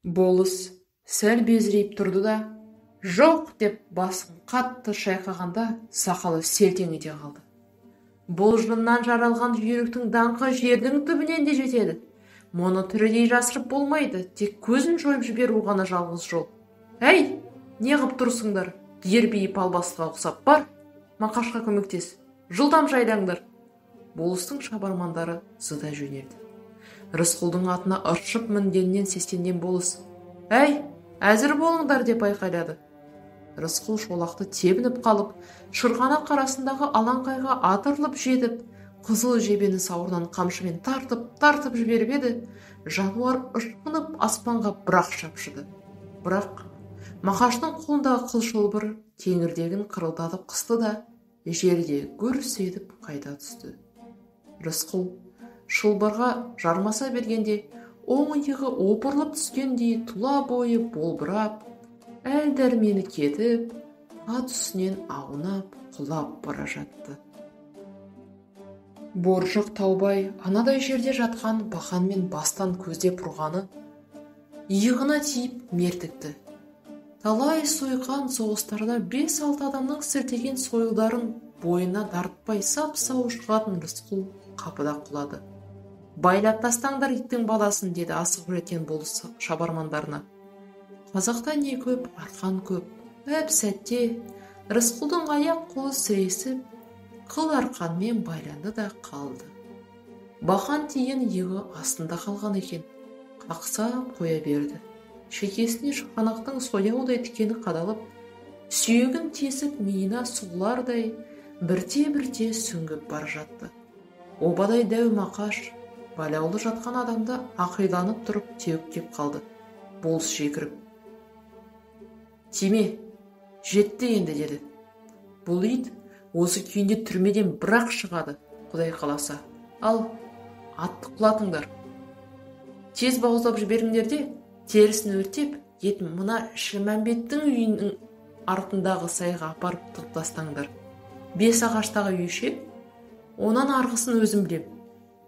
Болыс сәл безірейіп тұрды да, жоқ деп басын қатты шайқағанда сақалы селтең ете қалды. Бұл жыннан жаралған жүйріктің даңқы жердің түбінен де жетеді. Мұны тірідей жасырып болмайды, тек көзін жойып жіберу ғана жалғыз жол. Әй, не ғып тұрсыңдар? Ербиіп албастыға ұқсап бар, Мақашқа көмектес, жылдам жайлаңдар. Болыстың шабармандары зыта жөнелді. Рысқұлдың атына ыршып мінгеннен сескенген болыс, әй, әзір болыңдар деп айқайлады. Рысқұл шолақты тебініп қалып, шырғанақ арасындағы алаңқайға атырылып жетіп, қызыл жебені сауырынан қамшымен тартып-тартып жіберіп еді, жануар ышқынып аспанға бір-ақ шапшыды. Бірақ Мақаштың қолындағы қыл шылбыр кеңірдегін қырылдатып қысты да, жерге гүрс етіп қайта түсті. Рысқұл шылбырға жармаса бергенде, оң иығы опырылып түскендей тұла бойы болбырап, әл-дәрмені кетіп, ат үстінен аунап құлап бара жатты. Боржық Таубай анадай жерде жатқан бақанмен бастан көздеп ұрғаны иығына тиіп мертікті. Талай сойқан соғыстарда 5-6 адамның сілтеген сойылдарын бойына дарытпай сап-сау шығатын Рысқұл қапыда құлады. Байлап тастаңдар иттің баласын, деді асығып жеткен болыс шабармандарына. Қазақта не көп, арқан көп. Әп сәтте Рысқұлдың аяқ қолы сіресіп, қыл арқанмен байланды да қалды. Бақан тиген иығы астында қалған екен, қақсап қоя берді. Шекесіне шықанақтың сояудай тікені қадалып, сүйегін тесіп миына сұғылардай бірте-бірте сүңгіп бара жатты. Обадай дәу Мақаш байлаулы жатқан адамды ақиланып тұрып теуіп қалды. Болыс жекіріп, тиме, жетті енді, деді. Бұл ит осы күйінде түрмеден бір-ақ шығады, Құдай қаласа. Ал, атты құлатыңдар. Тез бауыздап жіберіңдер де, терісін өртеп, етін мына Шілмәмбеттің үйінің артындағы сайға апарып тығып тастаңдар. 5 ағаштағы үй ше, онан арғысын өзім білем.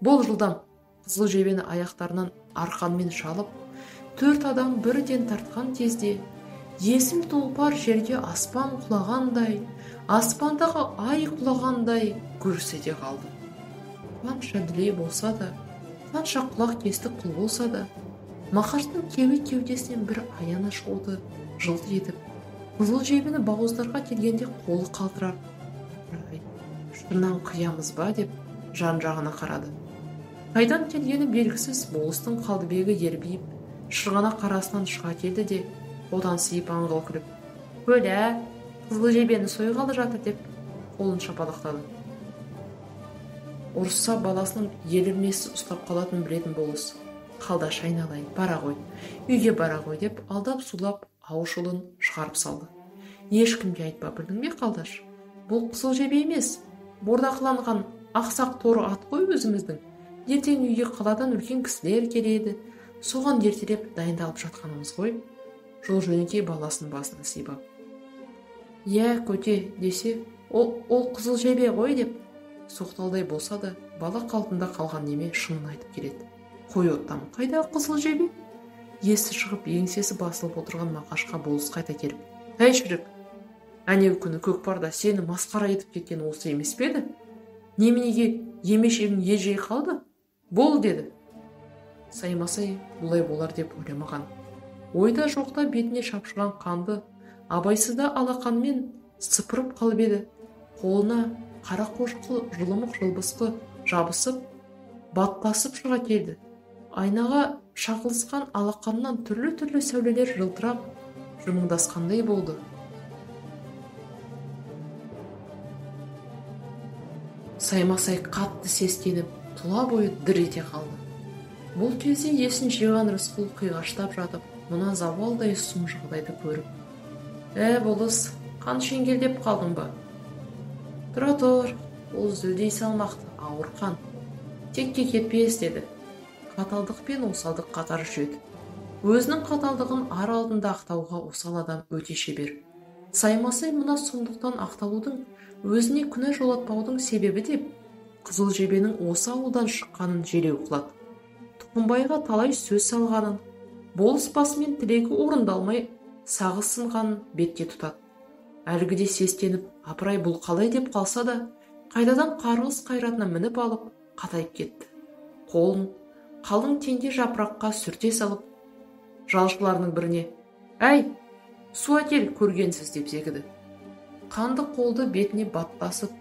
Бол жылдам. Қызыл жебені аяқтарынан арқанмен шалып, 4 адам бірден тартқан кезде, есіл тұлпар жерге аспан құлағандай, аспандағы ай құлағандай гүрс ете қалды. Қанша дүлей болса да, қанша құлақ кесті құл болса да, Мақаштың кеуек кеудесінен бір аяныш оты жылт етіп, қызыл жебені бауыздарға келгенде қолы қалтырап, шыннан қиямыз ба деп жан-жағына қарады. Қайдан келгені белгісіз болыстың Қалдыбегі ербиіп, шырғанақ арасынан шыға келді де, одан сиіп аңғал күліп, «Өлә, қызыл жебені сойғалы жатыр» деп қолын шапалақтады. Ұрысса баласының елірмесі ұстап қалатынын білетін болыс, қалдаш айналайын, бара ғой, үйге бара ғой деп алдап сулап ауыз ұлын шығарып салды. Ешкімге айтпа, білдің бе, қалдаш? Бұл қызыл жебе емес, бордақыланған ақсақ торы ат қой өзіміздің. Ертең үйге қаладан үлкен кісілер келеді, соған ертелеп дайындалып жатқанымыз ғой. Жол жөнекей баласының басына сипап, «Иә, көте» десе, ол қызыл жебе ғой деп соқталдай болса да, бала қалпында қалған неме шынын айтып келеді. Қой оттам, қайда қызыл жебе? Есі шығып, еңсесі басылып отырған Мақашқа болыс қайта келіп, «Әй шірік, әнеу күні көкпарда сені масқара етіп кеткен осы емес пе еді? Неменеге емешегің ежей қалды? Бол» деді. Саймасай бұлай болар деп ойламаған. Ойда жоқта бетіне шапшыған қанды абайсызда алақанмен сыпырып қалып еді. Қолына қара қошқыл жылымық жылбысқы жабысып, баттасып шыға келді. Айнаға шағылысқан алақаннан түрлі-түрлі сәулелер жылтырап, жымыңдасқандай болды. Саймасай қатты сескеніп, тұла бойы дір ете қалды. Бұл кезде есін жиған Рысқұл қиғаштап жатып, мына зауалдай сұм жағдайды көріп, «Ә, болыс, қан шеңгелдеп қалдың ба?» «Тұра тұр, ол зілдей салмақты, ауыр қан. Текке кетпес» деді. Қаталдық пен осалдық қатар жүреді. Өзінің қаталдығын ар алдында ақтауға осал адам өте шебер. Саймасай мына сұмдықтан ақталудың, өзіне күнә жолатпаудың себебі деп, қызыл жебенің осы ауылдан шыққанын желеу қылады. Тұқымбайға талай сөз салғанын, Болыс басымен тілегі орындалмай сағы сынғанын бетке тұтады. Әлгіде сестеніп, апырай бұл қалай деп қалса да, қайтадан қарғыс қайратына мініп алып, қатайып кетті. Қолын қалың теңде жапыраққа сүрте салып, жалшыларының біріне, «Әй, су әкел көргенсіз» деп зекіді. Қанды қолды бетіне баттасып,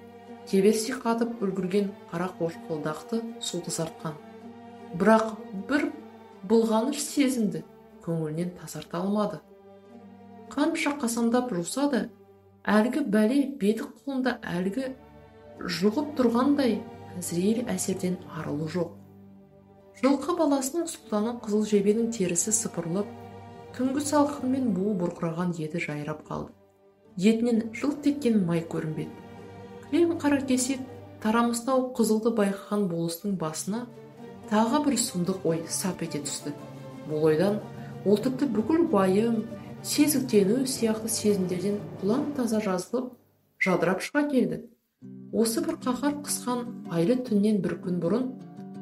кеберси қатып үлгірген қара қошқылдақты су тазартқан. Бірақ бір былғаныш сезімді көңілінен тазарта алмады. Қанша қасандап жуса да, әлгі бәле беті қолында әлгі жұғып тұрғандай әзірейіл әсерден арылу жоқ. Жылқы баласының сұлтаны қызыл жебенің терісі сыпырылып, түнгі салқынмен буы бұрқыраған еті жайрап қалды. Етінен жылт еткен май көрінбеді. Кілең қара кесек тарамыстау қызылды байқаған болыстың басына тағы бір сұмдық ой сап ете түсті. Бұл ойдан ол тіпті бүкіл уайым, сезіктену сияқты сезімдерден құлан таза жазылып, жадырап шыға келді. Осы бір қаһар қысқан айлы түннен бір күн бұрын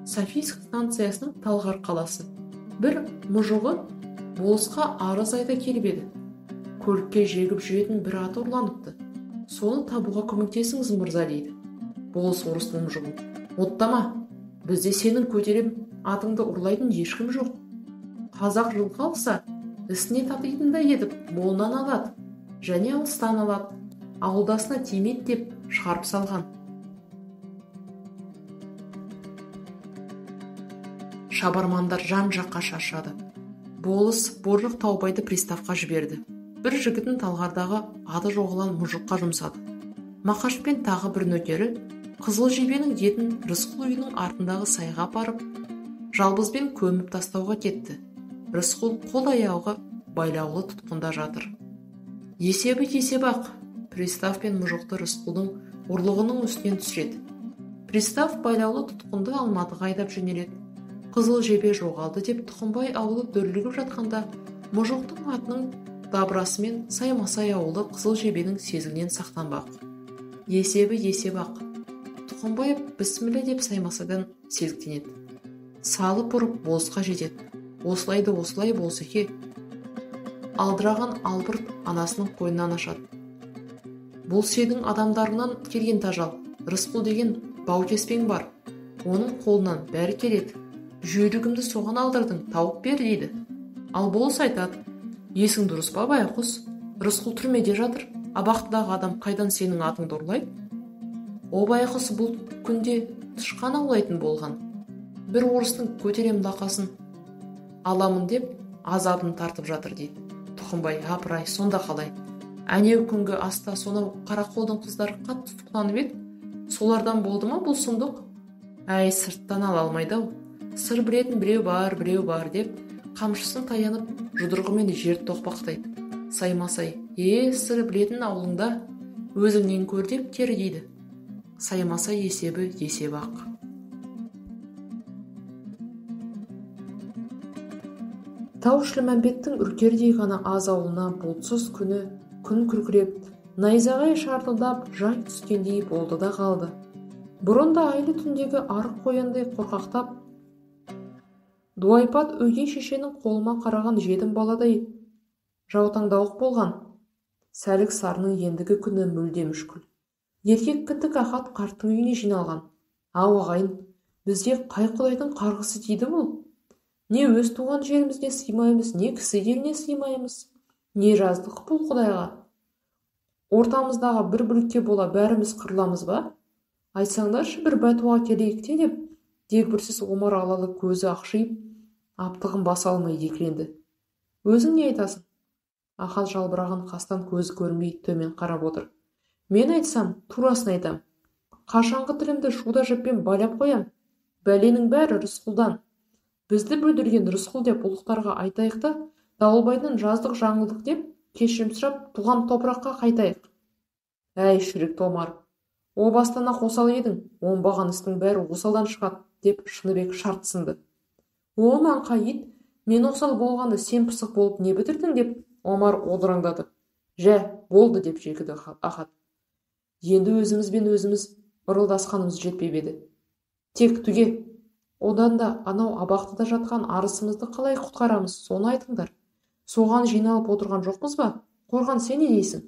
Софийск станциясының Талғар қаласы бір мұжығы болысқа арыз айта келіп еді. Көлікке жегіп жүретін бір аты ұрланыпты. Соны табуға көмектесіңіз, мырза, дейді. Болыс орыстың мұжығын: «Оттама, бізде сенің көтерем атыңды ұрлайтын ешкім жоқ. Қазақ жылқы алса, ісіне татитындай етіп молынан алады, және алыстан алады, ауылдасына тимейді» деп шығарып салған. Шабармандар жан-жаққа шашады. Болыс Боржық Таубайды приставқа жіберді. Бір жігітін Талғардағы аты жоғалған мұжыққа жұмсады. Мақашпен тағы бір нөкері қызыл жебенің етін Рысқұл үйінің артындағы сайға апарып, жалбызбен көміп тастауға кетті. Рысқұл қол аяғы байлаулы тұтқында жатыр. Есебі есеп-ақ, пристав пен мұжықты Рысқұлдың ұрлығының үстінен түсіреді. Пристав байлаулы тұтқынды Алматыға айдап жөнеледі. Қызыл жебе жоғалды деп Тұқымбай ауылы дүрлігіп жатқанда, мұжықтың атының дабырасымен саймасай ауылы қызыл жебенің сезігінен сақтанбақ. Есебі есеп-ақ. Тұқымбай бісміллә деп саймасайдан сезіктенеді. Салып ұрып болысқа жетеді. Осылайды осылай болсеке. Алдыраған албырт анасының қойнынан ашады. Бұл сенің адамдарыңнан келген тажал, Рысқұл деген баукеспең бар. Оның қолынан бәрі келеді. Жүйрігімді соған алдырдың, тауып бер дейді. Ал болыс айтады: «Есің дұрыс па, байқұс? Рысқұл түрмеде жатыр. Абақтыдағы адам қайдан сенің атыңды ұрлайды?» О байқұс бұл күнде тышқан аулайтын болған. Бір орыстың көтерем лақасын аламын деп азабын тартып жатыр дейді. Тұқымбай: «Апырай, сонда қалай? Әнеу күнгі аста сонау қарақолдың қыздары қатты сұқтанып еді. Солардан болды ма бұл сұмдық? Әй, сырттан ала алмайды-ау. Сыр білетін біреу бар, біреу бар» деп қамшысын таянып жұдырығымен жер тоқпақтайды. Саймасай: «Е, сыр білетін ауылыңда, өзіңнен көр» деп тері дейді. Саймасай есебі есеп-ақ. Тау Шілмәмбеттің үркердей ғана аз ауылына бұлтсыз күні күн күркіреп, найзағай шартылдап жай түскендей болды да қалды. Бұрын да айлы түндегі арық қояндай қорқақтап, дуайпат өгей шешенің қолыма қараған жетім баладай жаутаңдауық болған. Сәлік сарының ендігі күні мүлде мүшкіл. Еркек кіндік Ахат қарттың үйіне жиналған. Ау, ағайын, бізге қай құдайдың қарғысы тиді бұл? Не өз туған жерімізге сыймаймыз, не кісі еліне сыймаймыз. Не жаздық бұл құдайға? Ортамыздағы бір бүлікке бола бәріміз қырыламыз ба? Айтсаңдаршы, бір бәтуа келейік те деп, дегбірсіз Омар алалы көзі ақшиып, аптығын баса алмай екіленді. Өзің не айтасың? Ахат жалбыраған қастан көзі көрінбей төмен қарап отыр. Мен айтсам, турасын айтам. Қашанғы тілімді шуда жіппен байлап қоям? Бәленің бәрі Рысқұлдан. Бізді бүлдірген Рысқұл деп ұлықтарға айтайық та, Дауылбайдан жаздық жаңылдық деп кешірім сұрап туған топыраққа қайтайық. Әй, шірік томар, о бастан-ақ осал едің, оңбаған істің бәрі осалдан шығады деп Шыныбек шарт сынды. О, маңқа ит, мен осал болғанда сен пысық болып не бітірдің деп Омар одыраңдады. Жә, болды деп жекіді Ахат. Енді өзімізбен өзіміз ырылдасқанымыз жетпеп еді. Тек түге, Одан да анау абақтыда жатқан арысымызды қалай құтқарамыз, соны айтыңдар. Соған жиналып отырған жоқпыз ба? Қорған, сен не дейсің?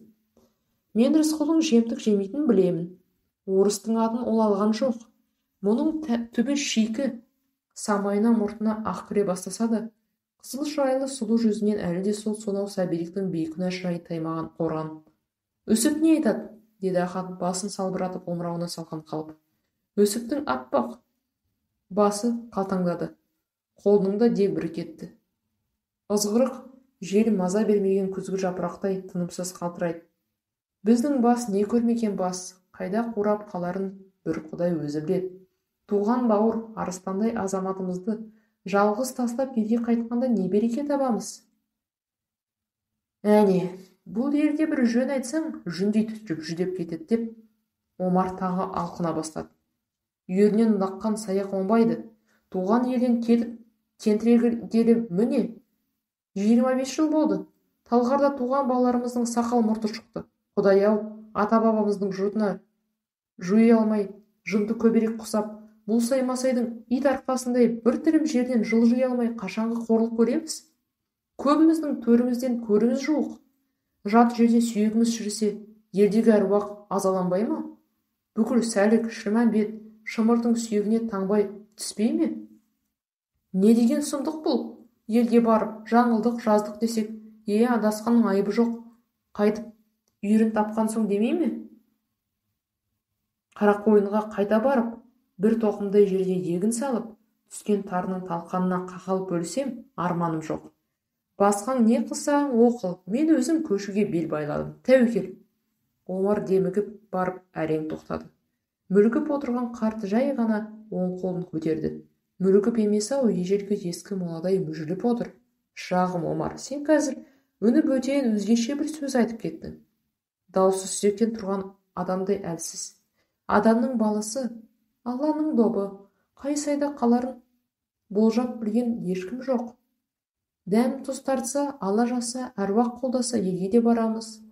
Мен Рысқұлдың жемтік жемейтінін білемін. Орыстың атын ол алған жоқ. Мұның түбі шикі. Самайына мұртына ақ кіре бастаса да, қызыл шырайлы сұлу жүзінен әлі де сол сонау сәбиліктің бейкүнә шырайы таймаған Қорған. Үсіп не айтады? Деді Ахат басын салбыратып омырауына салқан қалып. Үсіптің аппақ басы қалтаңдады. Қолының да дегбірі кетті. Ызғырық жел маза бермеген күзгі жапырақтай тынымсыз қалтырайды. Біздің бас не көрмеген бас, қайда қурап қаларын бір Құдай өзі біледі. Туған бауыр арыстандай азаматымызды жалғыз тастап елге қайтқанда не береке табамыз? Әне, бұл елде бір жөн айтсаң, жүндей түтіп жүдеп кетеді деп Омар тағы алқына бастады. Үйірінен лаққан саяқ оңбайды. Туған елден кетіп тентірегелі міне 25 жыл болды. Талғарда туған балаларымыздың сақал мұрты шықты. Құдай-ау, ата-бабамыздың жұртына жуи алмай, жынды көбелек құсап, бұл саймасайдың ит арқасындай бір тілім жерден жылжи алмай қашанғы қорлық көреміз? Көбіміздің төрімізден көріміз жуық. Жат жерде сүйегіміз шірісе, елдегі әруақ азаланбай ма? Бүкіл Сәлік, Шілмәмбет, Шымырдың сүйегіне таңбай түспей ме? Не деген сұмдық бұл? Елге барып, жаңылдық, жаздық десек, адасқанның айыбы жоқ. Қайтып үйірін тапқан соң демей ме? Қарақойынға қайта барып, бір тоқымдай жерге егін салып, түскен тарының талқанына қақалып өлсем, арманым жоқ. Басқаң не қылсаң, оқыл, мен өзім көшуге бел байладым. Тәуекел. Омар демігіп барып әрең тоқтады. Мүлгіп отырған қарт жай ғана оң қолын көтерді. Мүлгіп емес-ау, ежелгі ескі моладай мүжіліп отыр. Шырағым Омар, сен қазір үні бөтен өзгеше бір сөз айтып кеттің. Даусы сүзектен тұрған адамдай әлсіз. Адамның баласы, Алланың добы, қай сайда қаларын болжап білген ешкім жоқ. Дәм тұз тартса, ала жазса, әруақ қолдаса елге де барамыз.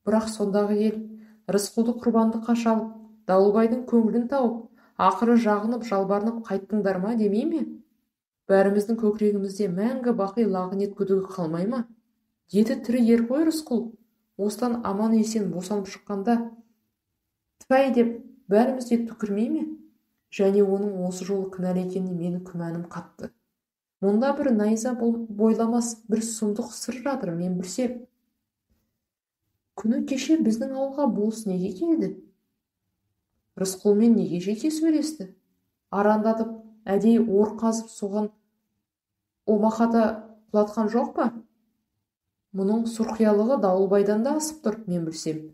Бірақ сондағы ел Рысқұлды құрбандыққа шалып, Дауылбайдың көңілін тауып, ақыры жағынып, жалбарынып қайттыңдар ма демей ме? Бәріміздің көкірегімізде мәңгі бақи лағынет күдігі қалмай ма? Еті тірі ер ғой Рысқұл. Осыдан аман есен босанып шыққанда тфәй деп бәріміз де түкірмей ме? Және оның осы жолы кінәлі екеніне менің күмәнім қатты. Мұнда бір найза бойламас бір сұмдық сыр жатыр, мен білсем. Күні кеше біздің ауылға болыс неге келді? Рысқұлмен неге жеке сөйлесті? Арандатып, әдейі ор қазып соған омақата құлатқан жоқ па? Мұның сұрқиялығы Дауылбайдан да асып тұр, мен білсем.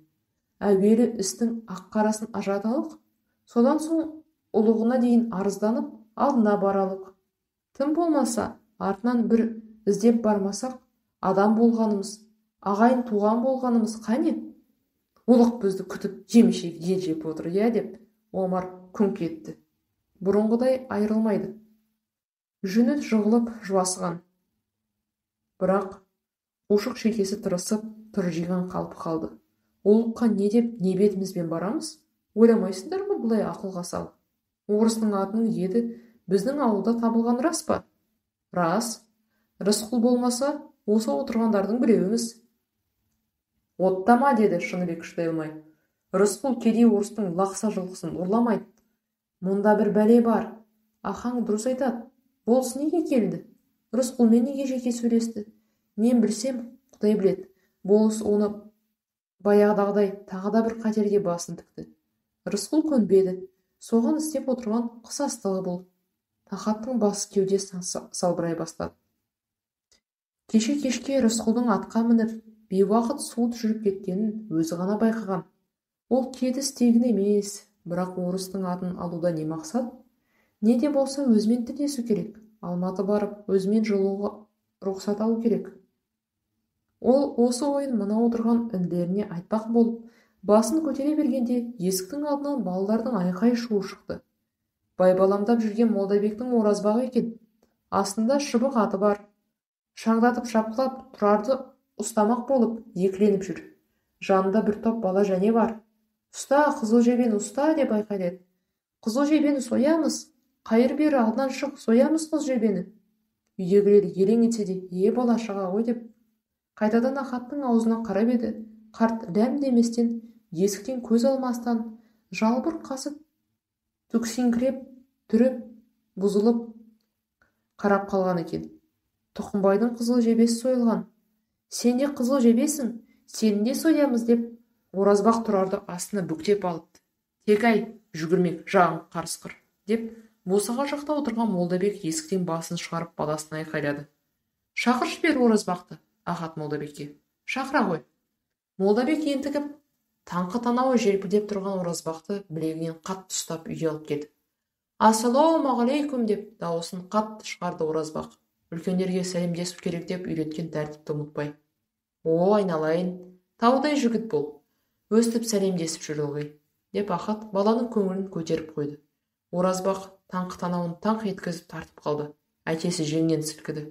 Әуелі істің ақ-қарасын ажыраталық, содан соң ұлығына дейін арызданып, алдына баралық. Тым болмаса, артынан бір іздеп бармасақ, адам болғанымыз, ағайын туған болғанымыз қане? Ұлық бізді күтіп жемшек ел жеп отыр, иә деп Омар күңк етті. Бұрынғыдай айырылмайды. Жүні жығылып жуасыған. Бірақ қушық шекесі тырысып, тыржиған қалпы қалды. Ұлыққа не деп, не бетімізбен барамыз? Ойламайсыңдар ма бұлай ақылға салып? Орыстың атының еті біздің ауылда табылған рас па? Рас. Рысқұл болмаса, осы отырғандардың біреуіміз. Оттама, деді Шыныбек шыдай алмай. Рысқұл кедей орыстың лақса жылқысын ұрламайды. Мұнда бір бәле бар. Ахаң дұрыс айтады. Болыс неге келді? Рысқұлмен неге жеке сөйлесті? Мен білсем, Құдай біледі. Болыс оны баяғыдағыдай тағы да бір қатерге басын тікті. Рысқұл көнбеді. Соған істеп отырған қысастығы бұл. Ахаттың басы кеудесі салбырай бастады. Кеше кешке Рысқұлдың атқа мініп, бейуақыт суыт жүріп кеткенін өзі ғана байқаған. Ол кетіс тегін емес, бірақ орыстың атын алуда не мақсат? Не де болса өзімен тілдесу керек. Алматы барып, өзімен жолығуға рұқсат алу керек. Ол осы ойын мына отырған інілеріне айтпақ болып, басын көтере бергенде есіктің алдынан балалардың айқай-шуы шықты. Байбаламдап жүрген Молдабектің оразбағы екен. Астында шыбық аты бар. Шаңдатып шапқылап, Тұрарды ұстамақ болып екіленіп жүр. Жанында бір топ бала және бар. Ұста, қызыл жебені ұста деп айқайлады. Қызыл жебені соямыз, Қайыр бері, алдынан шық, соямыз қыз жебені. Үйдегілер елең етсе де, е бала шаға ғой деп қайтадан Ахаттың аузына қарап еді. Қарт ләм деместен, есіктен көз алмастан, жалбыр қасы түксиңкіреп, түріп, бұзылып қарап қалған екен. Тұқымбайдың қызыл жебесі сойылған. Сен де қызыл жебесің, сені де соямыз деп Оразбақ Тұрарды астына бүктеп алыпты. Тек ай, жүгірмек, жағың қарысқыр, деп босаға жақта отырған Молдабек есіктен басын шығарып баласына айқайлады. Шақыр жібер Оразбақты, Ахат Молдабекке. Шақыра ғой. Молдабек ентігіп, таңқы танауы желпілдеп тұрған Оразбақты білегінен қатты ұстап үйге алып келді. Ассалаумағалейкум деп дауысын қатты шығарды Оразбақ. Үлкендерге сәлемдесу керек деп үйреткен тәртіпті ұмытпай. О, айналайын, таудай жігіт бол. Өстіп сәлемдесіп жүр ылғи, деп Ахат баланың көңілін көтеріп қойды. Оразбақ таңқы танауын таңқ еткізіп тартып қалды. Әкесі жеңнен сілкіді.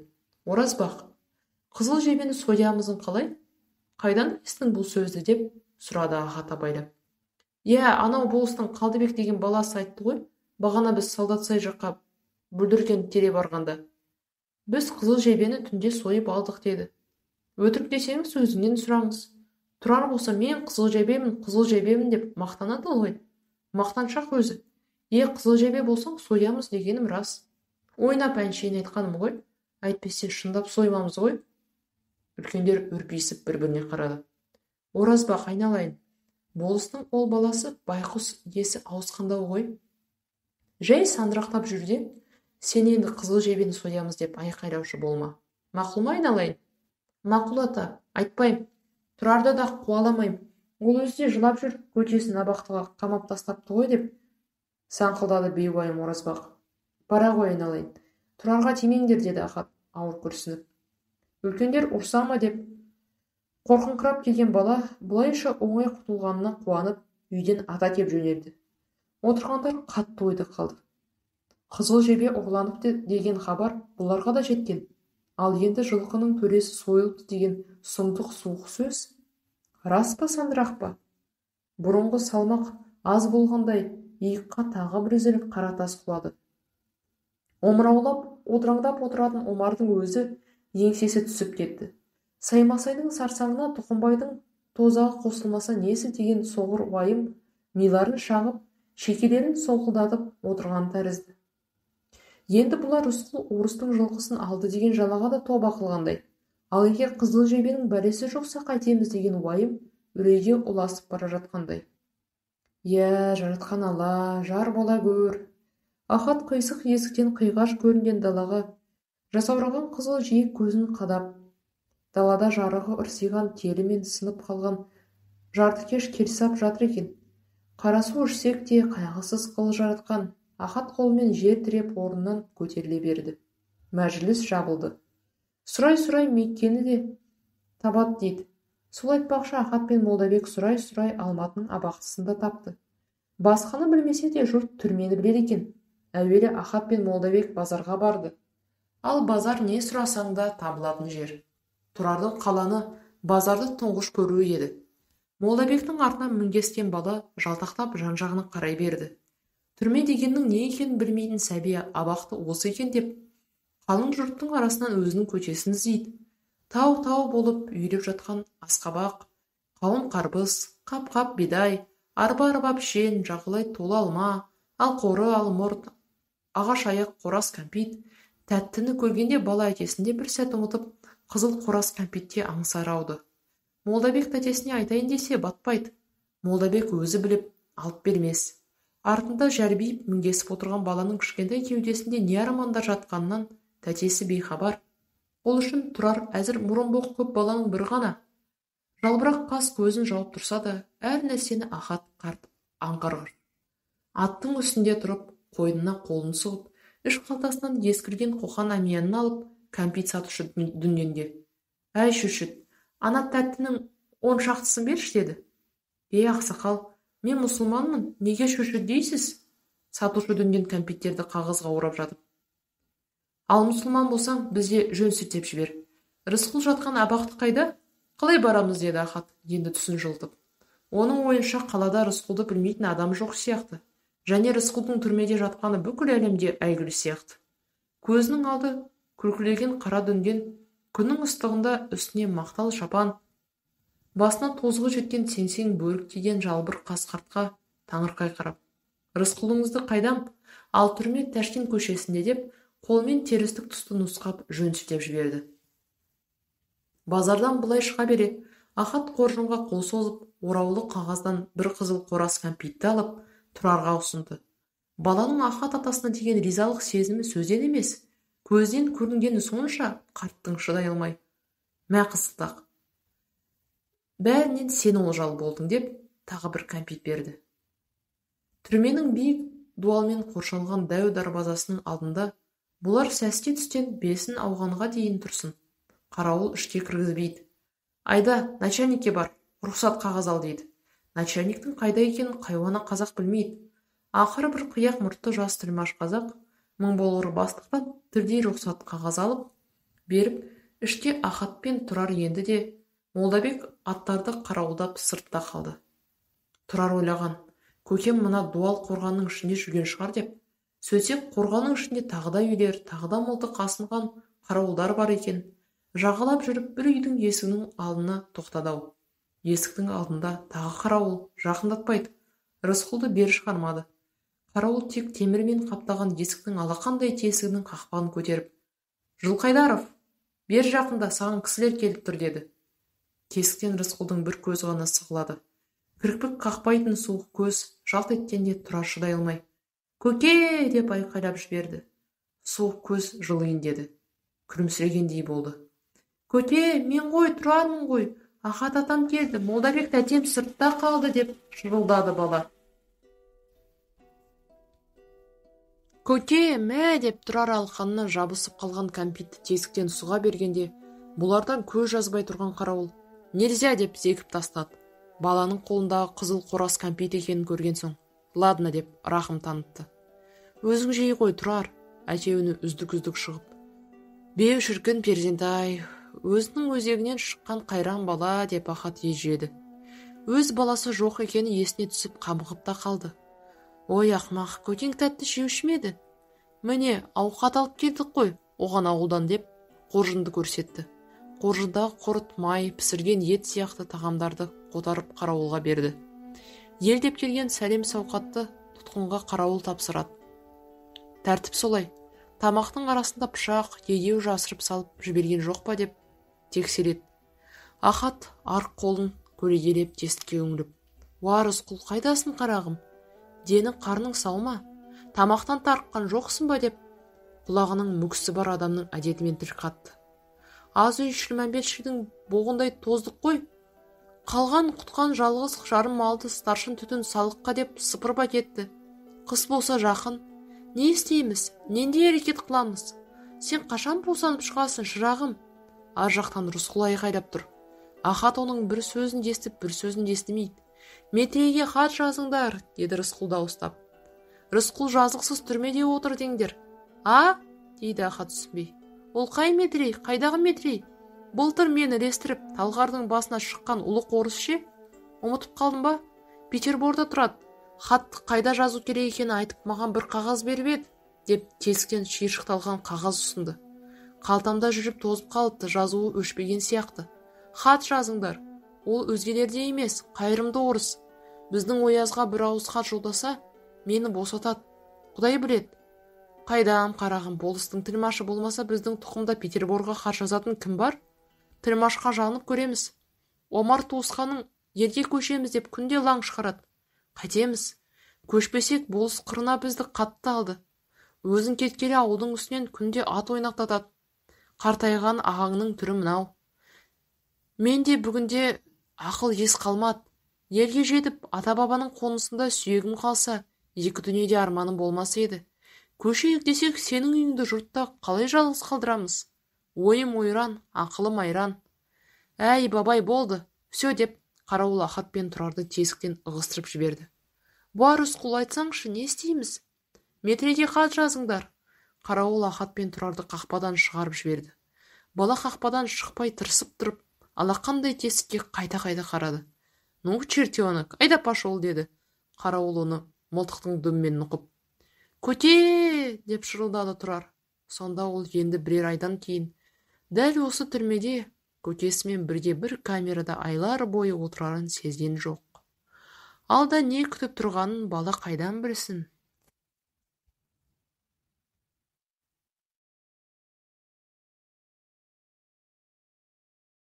Оразбақ, қызыл жебені соямызың қалай? Қайдан естің бұл сөзді деп сұрады Ахат абайлап. Иә, анау болыстың Қалдыбек деген баласы айтты ғой. Бағана біз Солдатсай жаққа бүлдірген тере барғанда. Біз қызыл жебені түнде сойып алдық деді. Өтірік десеңіз өзінен сұраңыз. Тұрар болса мен қызыл жебемін, қызыл жебемін деп мақтанады ғой. Мақтаншақ өзі. Е, қызыл жебе болсаң соямыз дегенім рас. Ойнап әншейін айтқаным ғой. Әйтпесе шындап соймамыз ғой. Үлкендер үрпиісіп бір-біріне қарады. Оразбақ айналайын, болыстың ол баласы байқұс есі ауысқандау ғой. Жай сандырақтап жүр де, сен енді қызыл жебені соямыз деп айқайлаушы болма. Мақұл ма айналайын? Мақұл ата, айтпаймын. Тұрарды да қуаламаймын. Ол өзі де жылап жүр, көшесін абақтыға қамап тастапты ғой деп саңқылдады бейуайым Оразбақ. Бара ғой айналайын. Тұрарға тимеңдер деді Ахат ауыр күрсініп. Үлкендер ұрса ма деп қорқыңқырап келген бала бұлайша оңай құтылғанына қуанып үйден ата кеп жөнелді. Отырғандар қатты ойда қалды. Қызыл жебе ұрланыпты деген хабар бұларға да жеткен. Ал енді жылқының төресі сойылыпты деген сұмдық суық сөз рас па, сандырақ па? Бұрынғы салмақ аз болғандай иыққа тағы бір зіл қара тас құлады. Омыраулап, одыраңдап отыратын Омардың өзі еңсесі түсіп кетті. Саймасайдың сарсаңына Тұқымбайдың тозағы қосылмаса несі деген соғыр уайым миларын шағып, шекелерін солқылдатып отырған тәрізді. Енді бұлар Рысқұл орыстың жылқысын алды деген жалаға да тоба қылғандай. Ал егер қызыл жебенің бәлесі жоқса қайтеміз деген уайым үрейге ұласып бара жатқандай. Иә, жаратқан Алла, жар бола көр. Ахат қисық есіктен қиғаш көрінген далаға жасаураған қызыл жиек көзін қадап, далада жарығы ырсиған телі мен сынып қалған жартыкеш келсап жатыр екен. Қарасу ішсек те қайғысыз қыл жаратқан Ахат қолымен жер тіреп орнынан көтеріле берді. Мәжіліс жабылды. Сұрай-сұрай Меккені де табады дейді. Сол айтпақшы Ахат пен Молдабек сұрай-сұрай Алматының абақтысын да тапты. Басқаны білмесе де жұрт түрмені біледі екен. Әуелі Ахат пен Молдабек базарға барды. Ал базар не сұрасаң да табылатын жер. Тұрардың қаланы, базарды тұңғыш көруі еді. Молдабектің артынан мінгескен бала жалтақтап жан-жағына қарай берді. Түрме дегеннің не екенін білмейтін сәби абақты осы екен деп, қалың жұрттың арасынан өзінің көшесін іздейді. Тау-тау болып үйіліп жатқан асқабақ, қауын-қарбыз, қап-қап бидай, арба-арба пішен, жағалай тола алма, алқоры, алмұрт, ағаш аяқ қораз кәмпит, тәттіні көргенде бала әкесінде бір сәт ұмытып, қызыл қораз кәмпитке аңсары ауды. Молдабек тәтесіне айтайын десе батпайды. Молдабек өзі біліп алып бермес. Артында жәрбиіп мінгесіп отырған баланың кішкентай кеудесінде не армандар жатқанынан тәтесі бейхабар. Ол үшін Тұрар әзір мұрынбоқ көп баланың бірі ғана. Жалбырақ қас көзін жауып тұрса да, әр нәрсені Ахат қарт аңғарғыр. Аттың үстінде тұрып, қойнына қолын сұғып, іш қалтасынан ескірген қоқан әмиянын алып, кәмпит сатушы дүнгенге. Әй, шүшіт, ана тәттінің 10 шақтысын берші деді. Ей, ақсақал, мен мұсылманмын, неге шүшіт дейсіз? Сатушы дүнген кәмпиттерді қағазға орап жатып. Ал мұсылман болсаң, бізде жөн сілтеп жібер. Рысқұл жатқан абақты қайда? Қалай барамыз, деді Ахат, енді түсін жылтып. Оның ойынша қалада Рысқұлды білмейтін адам жоқ сияқты. Және Рысқұлдың түрмеде жатқаны бүкіл әлемде әйгілі сияқты. Көзінің алды күлкілеген қара дүнген, күннің ыстығында үстіне мақтал шапан, басына тозығы жеткен сеңсең бөрік киген жалбыр қас қартқа таңырқай қарап, Рысқұлыңызды қайдам, ал түрме Тәшкен көшесінде деп, қолымен терістік тұсты нұсқап жөн сілтеп жіберді. Базардан былай шыға бере, Ахат қоржынға қол созып, ораулы қағаздан бір қызыл қораз кәмпитті алып, Тұрарға ұсынды. Баланың Ахат атасына деген ризалық сезімі сөзден емес, көзден көрінгені сонша, қарттың шыдай алмай, мә қызылдақ, бәрінен сен олжалы болдың деп, тағы бір кәмпит берді. Түрменің биік дуалмен қоршалған дәу дарбазасының алдында бұлар сәске түстен бесін ауғанға дейін тұрсын. Қарауыл ішке кіргізбейді. Айда, начальникке бар, рұқсат қағаз ал дейді. Начальниктің қайда екенін қайуана қазақ білмейді. Ақыры бір қияқ мұртты жас тілмаш қазақ мың болғыр бастықтан тірдей рұқсат қағаз алып беріп, ішке Ахат пен Тұрар енді де, Молдабек аттарды қарауылдап сыртта қалды. Тұрар ойлаған, көкем мына дуал қорғанның ішінде жүрген шығар деп. Сөйтсек, қорғанның ішінде тағы да үйлер, тағы да мылтық асынған қарауылдар бар екен. Жағалап жүріп бір үйдің есігінің алдына тоқтады-ау. Есіктің алдында тағы қарауыл, жақындатпайды. Рысқұлды бері шығармады. Қарауыл тек темірмен қаптаған есіктің алақандай тесігінің қақпағын көтеріп, Жылқайдаров, бері жақында, саған кісілер келіп тұр деді. Тесіктен Рысқұлдың бір көзі ғана сығылады. Кірпік қақпайтын суық көз жалт еткенде Тұрар шыдай алмай, көке деп айқайлап жіберді. Суық көз жылиын деді. Күлімсірегендей болды. Көке, мен ғой, Тұрармын ғой, Ахат атам келді, Молдабек тәтем сыртта қалды деп шырылдады бала. Көке, мә деп Тұрар алқанына жабысып қалған кәмпитті тесіктен сұға бергенде, бұлардан көз жазбай тұрған қарауыл, нельзя деп зекіп тастады. Баланың қолындағы қызыл қораз кәмпит екенін көрген соң, ладно деп рахым танытты. Өзің жей ғой, Тұрар, әйтеуіні үздік-үздік шығып. Беу шіркін перзент-ай, өзінің өзегінен шыққан қайран бала деп Ахат ежеді. Өз баласы жоқ екені есіне түсіп қамығып та қалды. Ой, ақмақ, көкең тәтті жеуші ме еді? Міне, ауқат алып келдік қой, оған ауылдан деп қоржынды көрсетті. Қоржындағы құрт, май, пісірген ет сияқты тағамдарды қотарып қарауылға берді. Ел деп келген сәлем сауқатты тұтқынға қарауыл тапсырады. Тәртіп солай. Тамақтың арасында пышақ, егеу жасырып салып жіберген жоқ па деп тексереді. Ахат арық қолын көрегелеп тесікке үңіліп, уа, Рысқұл, қайдасың қарағым? Денің қарның сау ма? Тамақтан тарыққан жоқсың ба деп құлағының мүкісі бар адамның әдетімен тіл қатты. Аз үй шілмәмбетшілдің боғындай тоздық қой. Қалған құтқан жалғыз жарым малды старшын түтін салыққа деп сыпырып әкетті. Қыс болса жақын. Не істейміз? Нендей әрекет қыламыз? Сен қашан босанып шығасың, шырағым? Ар жақтан Рысқұл айқайлап тұр. Ахат оның бір сөзін естіп, бір сөзін естімейді. Метрейге хат жазыңдар, деді Рысқұл дауыстап. Рысқұл жазықсыз түрмеде отыр деңдер. А? Дейді Ахат түсінбей. Ол қай Метрей? Қайдағы Метрей? Былтыр мені ілестіріп, Талғардың басына шыққан ұлық орыс ше? Ұмытып қалдым ба? Петерборда тұрады. Хатты қайда жазу керек екенін айтып, маған бір қағаз беріп еді, деп тесіктен шиыршықталған қағаз ұсынды. Қалтамда жүріп тозып қалыпты, жазуы өшпеген сияқты. Хат жазыңдар. Ол өзгелерде емес, қайырымды орыс. Біздің оязға бір ауыз хат жолдаса, мені босатады. Құдай біледі. Қайдам, қарағым, болыстың тілмашы болмаса, біздің тұқымда Петерборға хат жазатын кім бар? Тілмашқа жалынып көреміз. Омар туысқаның елге көшеміз деп күнде лаң шығарады. Қайтеміз? Көшпесек, болыс қырына бізді қатты алды. Өзің кеткелі ауылдың үстінен күнде ат ойнақтатады. Қартайған ағаңның түрі мынау. Мен де бүгінде ақыл ес қалмады. Елге жетіп, ата-бабаның қонысында сүйегім қалса, екі дүниеде арманым болмас еді. Көшейік десек, сенің үйіңді жұртта қалай жалғыз қалдырамыз? Ойым ойран, ақылым айран. Әй, бабай, болды, все деп қарауыл Ахат пен Тұрарды тесіктен ығыстырып жіберді. Бар, Рысқұл, айтсаңшы, не істейміз? Метрейге хат жазыңдар. Қарауыл Ахат пен Тұрарды қақпадан шығарып жіберді. Бала қақпадан шықпай тырысып тұрып, алақандай тесікке қайта-қайта қарады. Ну, чертенок, айда пошел, деді. Қарауыл оны Мылтықтың дүмімен нұқып. «Көте!» деп шырылдады Тұрар. Сонда ол енді бірер айдан кейін дәл осы түрмеде көкесімен бірге бір камерада айлар бойы отырарын сезген жоқ. Алда не күтіп тұрғанын бала қайдан білсін?